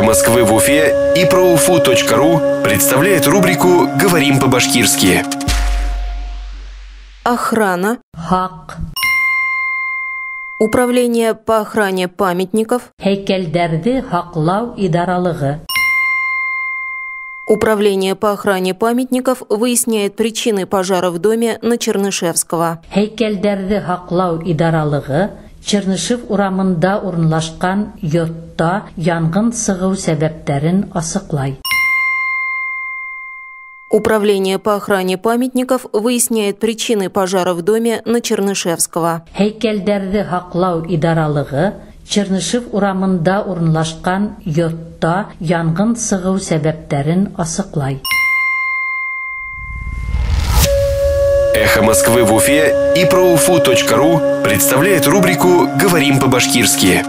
«Эхо Москвы» в Уфе и проуфу.ру представляет рубрику «Говорим по-башкирски». Охрана. Һаҡ. Управление по охране памятников. Һәйкәлдәрҙе һаҡлау идаралығы. Управление по охране памятников выясняет причины пожара в доме на Чернышевского. Һәйкәлдәрҙе һаҡлау идаралығы Чернышев урамында урынлашҡан йортта янғын сығыу сәбәптәрен асыҡлай. Управление по охране памятников выясняет причины пожара в доме на Чернышевского. Һәйкәлдәрҙе һаҡлау идаралығы Чернышев урамында урынлашҡан йортта янғын сығыу сәбәптәрен асыҡлай. «Эхо Москвы» в Уфе и проуфу.ру представляет рубрику «Говорим по-башкирски».